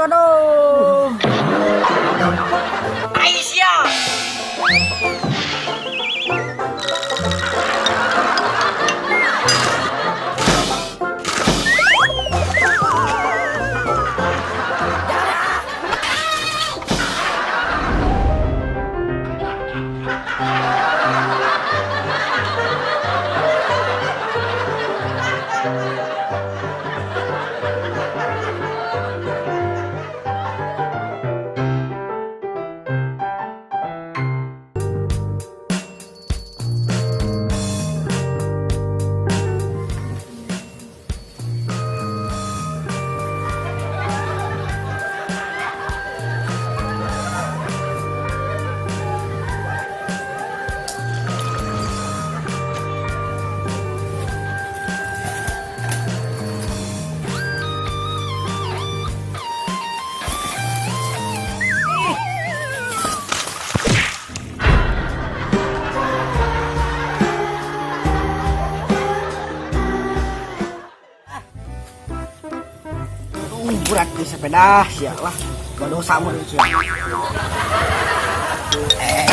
Aduh, aduh. Aisyah. Berat di sepeda, sialah. Dosa mun sia. Eh.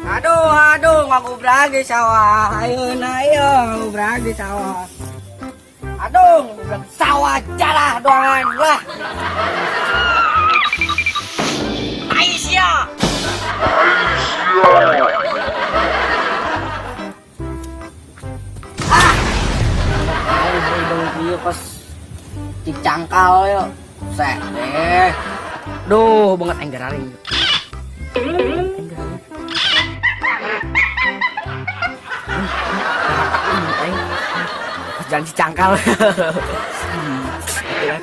Aduh, aduh, ngagubrag di sawah. Ayeuna ieu ngagubrag di sawah. Aduh, ngagubrag sawah jalah doangan lah. Aisyah. Ah. Aing hidung pas cicangkal yo. Sek deh. Duh, banget aing gararing. Pas jalan cicangkal. Tuh,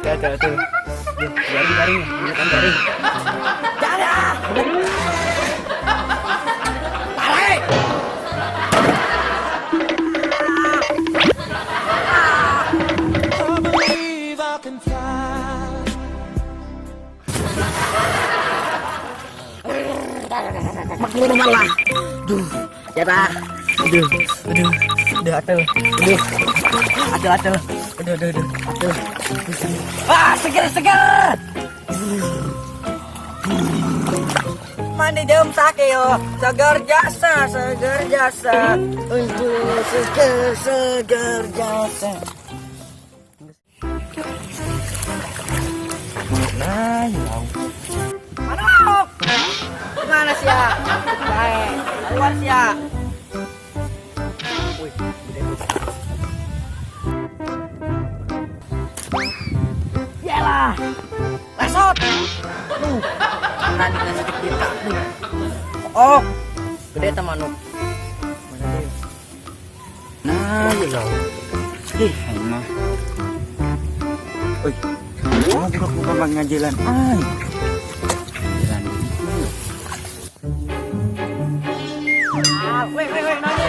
tuh, tuh, tuh. Garing, garing, garing, garing. Dadah. Tarik. Maklum malah. Duh, ya dah. Aduh, aduh, aduh, aduh, aduh, aduh, aduh, aduh, aduh, aduh, aduh. Ah, seger, seger. Mandi jam sake yo, seger jasa, seger jasa, untuk seger, seger jasa. Nah, ya. Mana? Mana sih ya? Baik, keluar sih ya. Wih, gede tuh. Yalah, lesot. Duh, mana nih sedikit kita. Duh. Oh, gede teman manuk. Mana dia? Nah, ya. Ih, aing mah. Oi. Oh, buka buka ngajalan. Ay. Jalan. Ah, weh, weh, weh, nanya.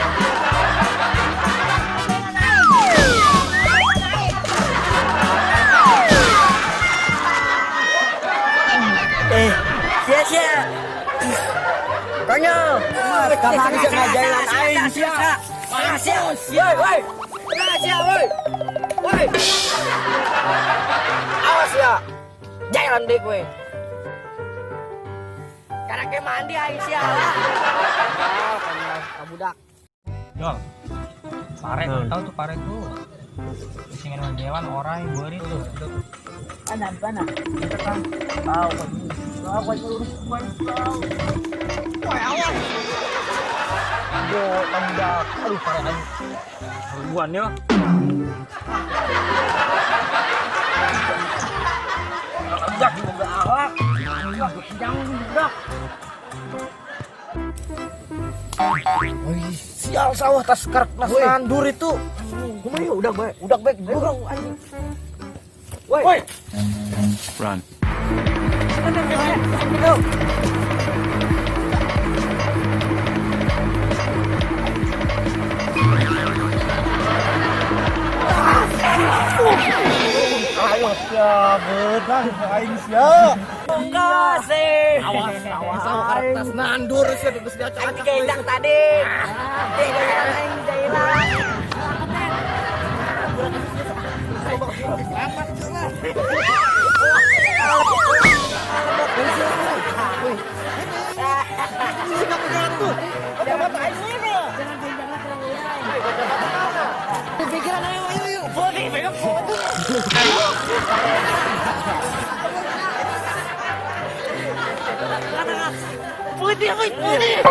Eh, sia sia. Konyol. Kamu bisa ngajalan aing sia. Sia, woi, woi. Nah, sia, woi. Woi. Awas ya. Jalan deh kowe. Karena mandi aing sia lah. Oh, konyol, kabudak. Jol, pare tahu tuh pare tuh. Singan jalan orang beri tuh. Mana, mana? Tahu, tahu, tahu. Woi, awas. Yo, tanda. Aduh, pare aing. Haruan yo. Budak boga akhlak. Jangan budak. Wih, sial sawah tas karek nas nandur itu. Kumaha yuk, udah baik, udah baik, burung anjing. Woi. Woi. Run. Go. Awas ya, beunang aing sia. Enggak sih. Awas, awas sawah karek tas nandur sia geus diacak-acak. Aing digendang tadi. Digendang aing digendang. Selamat. Putih, putih.